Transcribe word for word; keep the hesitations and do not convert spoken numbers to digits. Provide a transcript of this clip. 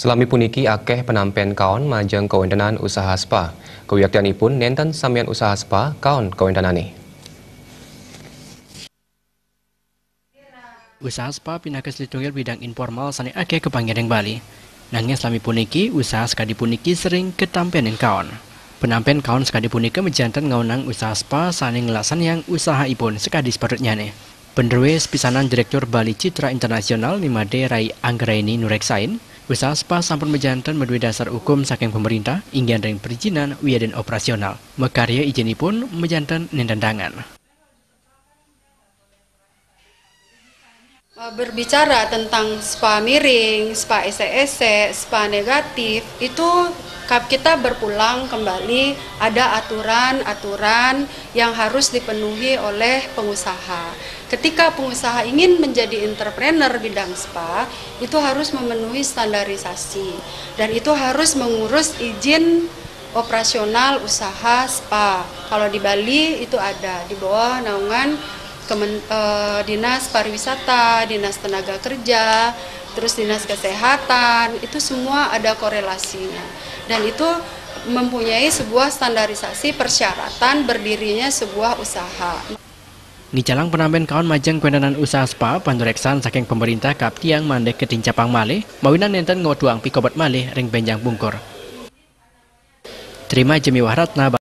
Salami puniki akéh penampen kaon majeng kawéntenan usaha spa. Kawiaktianipun nénten samian usaha spa kaon kawéntenane. Usaha spa pinaka satunggil bidang informal sane akeh kapanggih ring Bali. Nanging salami puniki, usaha sakadi puniki sering katampenin kaon. Penampen kaon sakadi punika majanten ngaonang usaha spa sane nglaksanayang usahaipun sakadi sepatutnyane. Pendruwe sepisanan Direktur Bali Citra Internasional Nimade Rai Anggraini nureksain, usaha spa sampun majanten maduwe dasar hukum saking pemerintah, inggihan ring perizinan wiadin operasional. Makarya ijinipun majanten nenten dangan. Berbicara tentang spa miring, spa ese-ese, spa negatif, itu kap-, kita berpulang kembali, ada aturan-aturan yang harus dipenuhi oleh pengusaha. Ketika pengusaha ingin menjadi entrepreneur bidang spa, itu harus memenuhi standarisasi dan itu harus mengurus izin operasional usaha spa. Kalau di Bali itu ada di bawah naungan Kemen-, eh, Dinas Pariwisata, Dinas Tenaga Kerja, terus Dinas Kesehatan, itu semua ada korelasinya. Dan itu mempunyai sebuah standarisasi persyaratan berdirinya sebuah usaha. Ngicalang penampen kaon majeng kawéntenan usaha spa, panureksan saking pemerintah kap tiang mandek katincapang malih, mawinan nenten ngwetuang pikobet malih ring benjang pungkur. Trima Jemiwah Ratna,